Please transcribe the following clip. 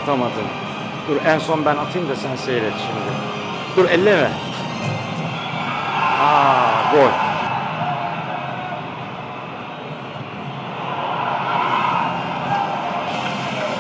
Atamadın. Dur en son ben atayım da sen seyret şimdi. Dur elleme. Aa gol.